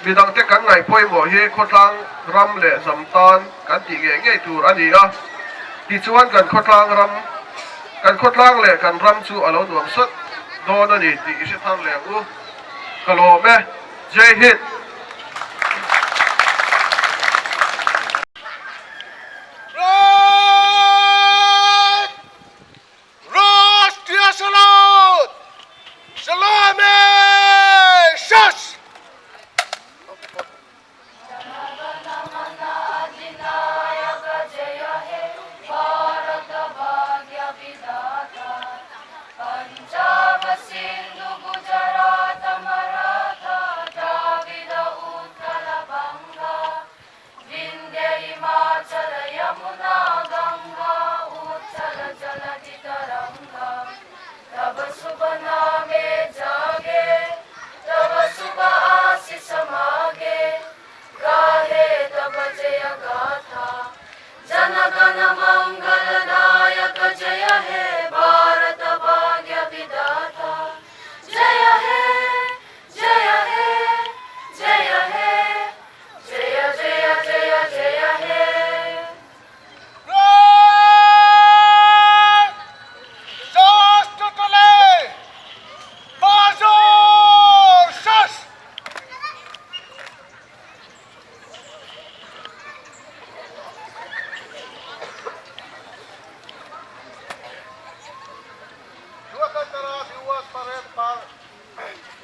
Midangte kan ngaih pawimawh hi khawtlang ram leh hnam tan kan tih ngei ngei tur a ni a, tichuan kan khawtlang ram, kan khawtlang leh kan ram chu a lo nuam sat dawn a ni tih i hre thar leh ang u. Ka lawm e. Jai Hind! Rashtriya Salute! Salame! Shush!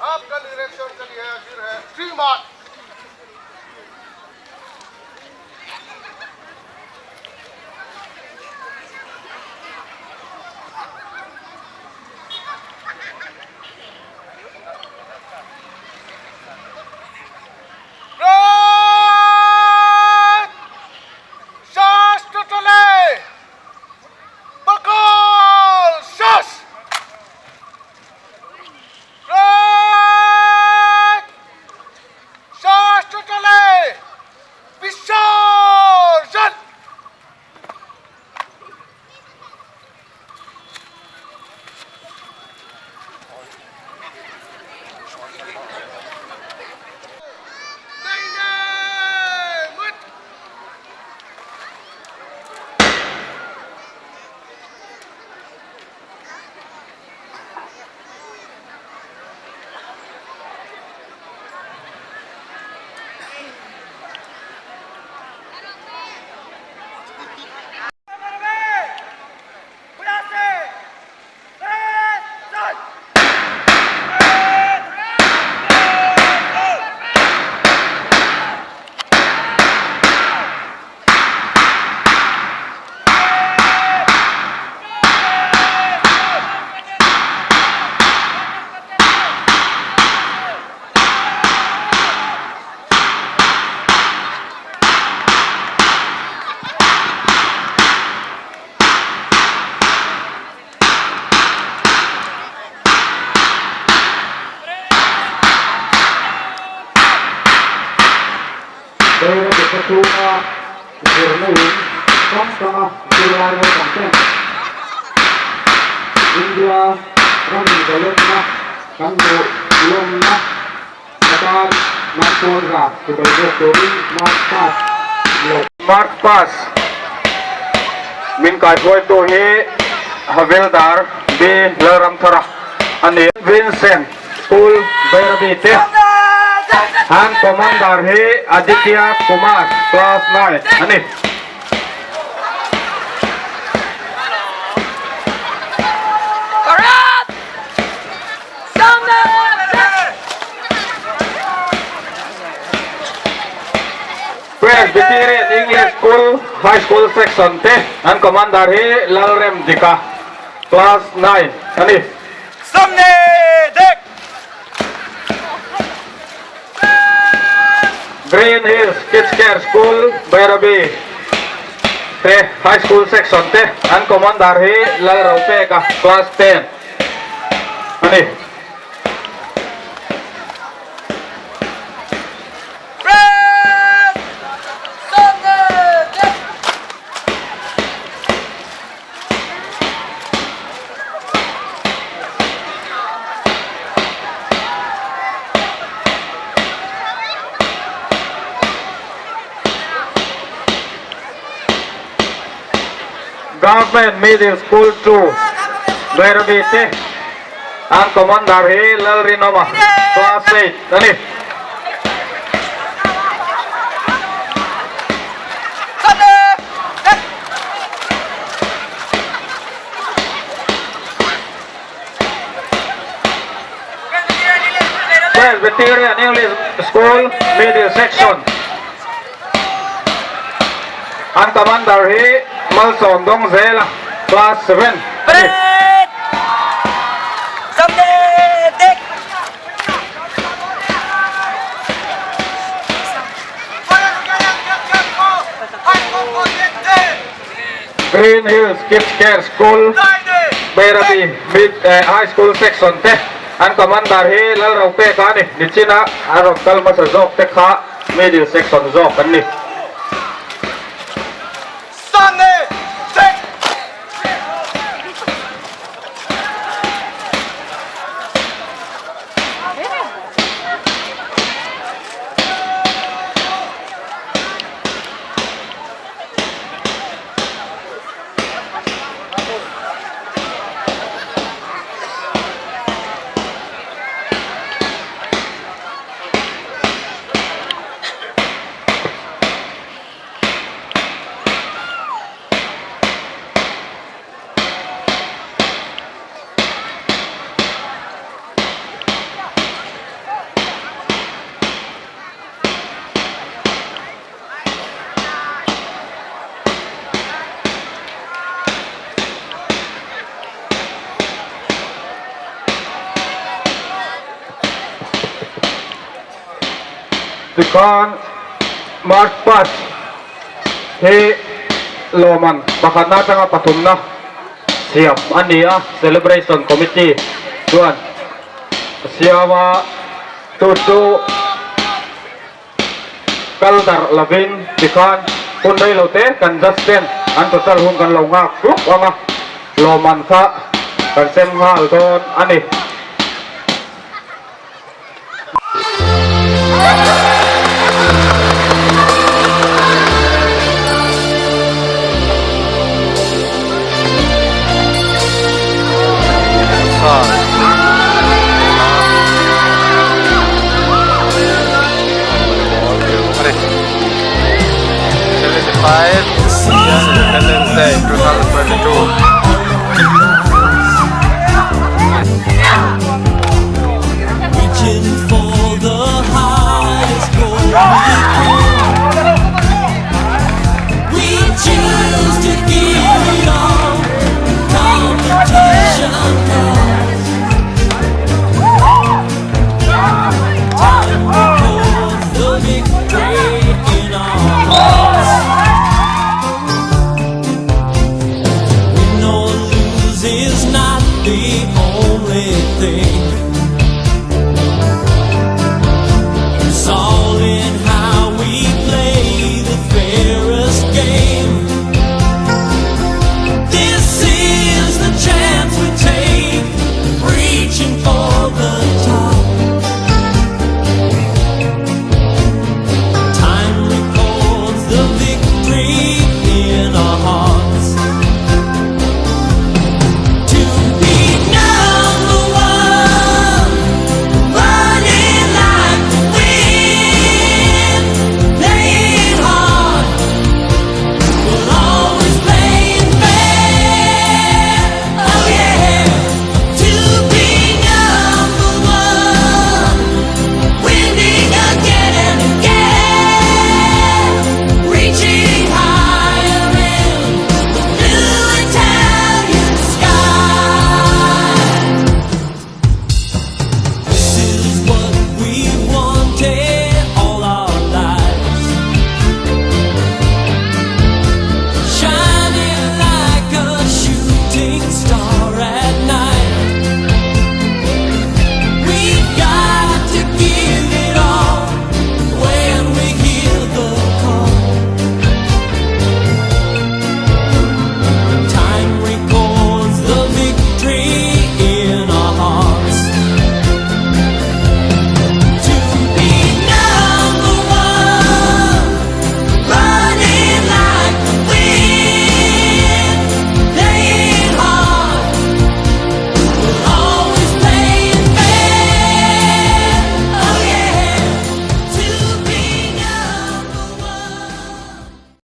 आपका निरीक्षण के लिए हाजिर है श्रीमान Bairabi chhunga zirna in hrang hranga zirlai naupang ten India ram inzawlawmna kan hmuh lawmna atan Marpawnza sipai zawk turin March Pass lo. March Pass min kaihruaitu hi Havildar B Lalramthara a ni. Vincent School Bairabi te an Commander hi Aditya Kumar Class 9 a ni. Presbyterian English School High School Section te an Commander hi Lalremdika Class 9 a ni. Green Hills Kids Care School Bairabi te High School Section te an Commander hi Lalropeka Class 10 a ni. Government Middle School 2 Bairabi te an commander hi Lalrinawma class 8 a ni. Presbyterian English School Middle Section an commander hi Malsawm dawng zel a class 7 a ni. Green Hills Kids Care School Bairabi Mid High School Section te an commander hi Lalropeka a ni. Nichina a rawn kal hmasa zawk te kha Middle Section zawk an ni. Tikhan March Past hi lawmman pakhatna atanga pathumna siam a ni a, Celebration Committee chuan a siam a, chu chu Kal darh lovin tikhan hun rei lo te kan just ten an total hun kan lo nghak hluk ang a, lawmman kha kan sem nghal dawn a ni. 75 Independence Day 2022.